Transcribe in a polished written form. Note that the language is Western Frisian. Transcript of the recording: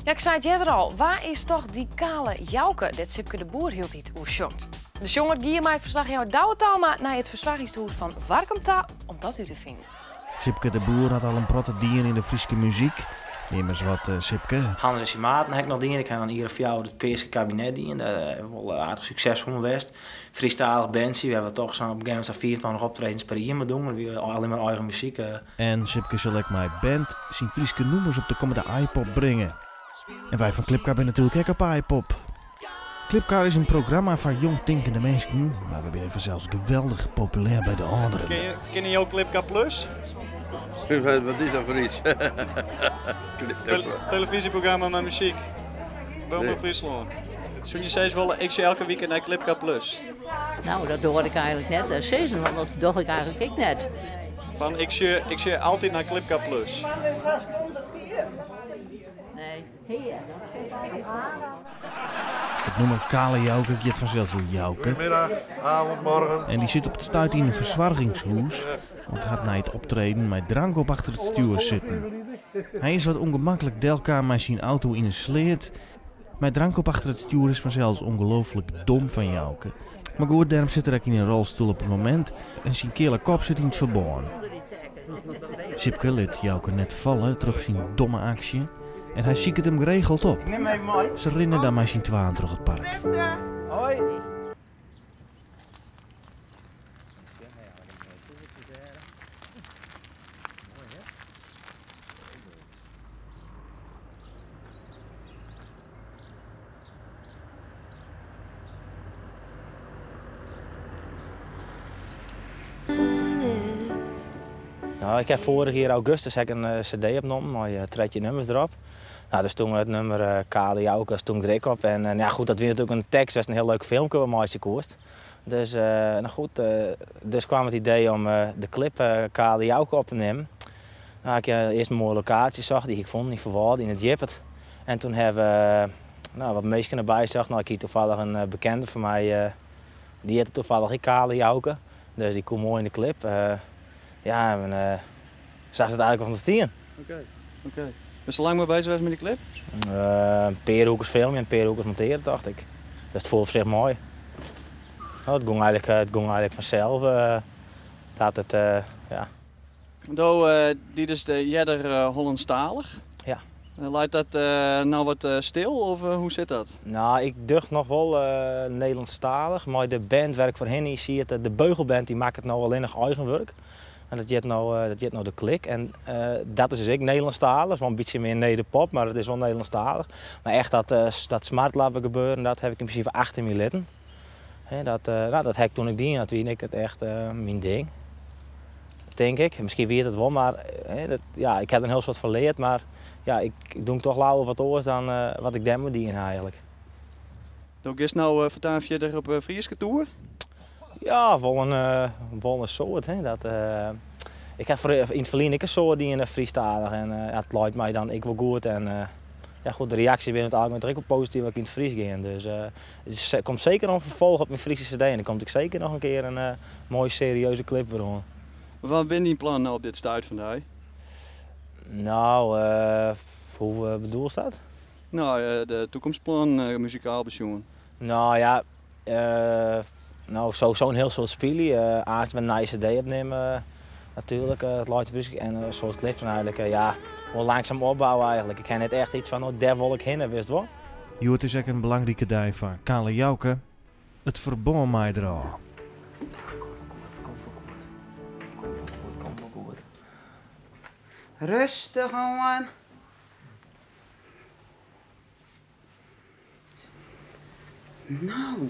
Ja, ik sei it earder al, wa is toch dy kale Jouke dêr't Sipke de Boer hieltyd oer sjongt? De sjonger gie mei ferslachjouwer Douwe Talma nei it fersoargingstehûs fan Warkum ta om dat út te finen. Sipke de Boer hat al in protte dien yn de Fryske muzyk. Neam ris wat, Sipke. Hans en syn maten ha ik noch dien. Ik ha in jier of fjouwer it Peaske Kabinet dien. Dêr is wol aardich suksesfol west. Frysktalich bandsje, we hawwe toch sa'n op in gegeven momint sa'n 25 optredens per jier mei doen. Dat wie allinne mar eigen muzyk. En Sipke sil ek mei band syn Fryske nûmers op de kommende Aaipop bringe. En wy fan Klipkar binne natuerlik ek op Aaipop. Klipkar is in programma foar jongtinkende minsken, mar we binne fansels geweldich populêr by de âlderen. Kinne jo Klipkar Plus? Wat is dat foar iets? Televyzjeprogramma mei muzyk. Omrop Fryslân. Soene je sizze wolle, ik sjoch elke wike nei Klipkar Plus? Nou, dat doar ik eigenlik net te sizzen, want dat doch ik eigenlik ek net. Fan ik sjoch, ik sjoch altyd nei Klipkar Plus. Nee, hear, dat is It nûmer Kale Jouke giet fansels oer Jouke. Goedemiddag, avond, morgen. En dy sit op it stuit yn in fersoargingshûs, want hat nei it optreden mei drank op achter it stjoer sitten. Hy is wat ûngemaklik delkaam mei syn auto yn 'e sleat. Mei drank op achter it stjoer is fansels ongelooflik dom fan Jouke. Mar goed, dêrom sit er ek yn in rolstoel op it momint en syn keale kop sit yn it ferbân. Sipke lit Jouke net falle troch syn domme aksje en hy siket him geregeld op. Se rinne dan mei syn twaen troch it park. Hoi. Nou, ik ha foarich jier augustus ha ik in CD opnommen mei 13 nummers derop. Nou, dêr stond it nûmer Kale Jouke stond der ek op. En ja, goed, dat wie natuerlik in tekst, dat is in hiel leuk filmke wat meitsje koest. Dus, nou goed, dus kwam it idee om de klip Kale Jouke op te nimmen. Nou, ik ha earst in moaie lokaasje socht, dy hie ik fûn yn Ferwâlde, yn it Djippet. En toen hawwe we nou, wat minsken derby socht. Nou, ik hie toevallig in bekende fan my, dy hjitte toevallig ek Kale Jouke. Dus dy koe moai yn de klip. Ja, en sa is it eigenlik ûntstien. Oké, oké. Bist al lang mei beuzich west mei dy klip? In pear oerkes filmje en in pear oerkes montearje, tocht ik. Dat foel op sich moai. No, it gong eigenlik, it gong eigenlik fansels. Dat it, ja. Do diest earder Hollânsktalich. Ja. Leit dat no wat stil of hoe sit dat? Nou, ik doch noch wol Nederlânsktalich. Mei de band wêr't ik foarhinne yn siet, de Beugelband, dy makket no allinnich eigen wurk. En dat hjit no, dat hjit no De Klik. En dat is dus ek Nederlânsktalich, wol in bytsje mear nederpop, mar it is wol Nederlânsktalich. Mar echt dat, dat smartlappen gebeuren, dat ha ik yn prinsipe achter my litten. dat, nou, dat ha ik toen ek dien, dat wie ek echt myn ding. Tink ik. Miskien wie it it wol, mar dat, ja, ik ha der in hiel soad fan leard, mar ja, ik doe toch leaver wat oars dan wat ik dêrmei dien ha eigenlik. Do giest no foartaan fierder op Fryske toer? Ja, wol in, wol in soad. Hè. Dat, ik ha yn it ferline ek in soad dien Frysktalich en ja, it leit my dan ek wol goed. En ja, goed, de reaksjes binne oer it algemien ek wol posityf as ik yn it Frysk gean. Dus der komt seker noch in ferfolch op myn Fryske CD en der komt ek seker noch in kear in moaie serieuze klip wer oan. Wat binne dyn plannen no op dit stuit fan dij? Nou, hoe bedoelst dat? Nou, de toekomstplannen muzikaal besjoen. Nou ja, no sowieso in hiel soad spylje. Aanst wer in nije CD opnimme natuerlik, it leit der En in soad klips en eigenlik, ja, wol langsum opbouwe eigenlik. Ik ha net echt iets fan, oh, dêr wol ik hinne, witst wol. Hjoed is ek in belangrike dei foar Kale Jouke. It ferbân mei derôf. Rêstich oan. No.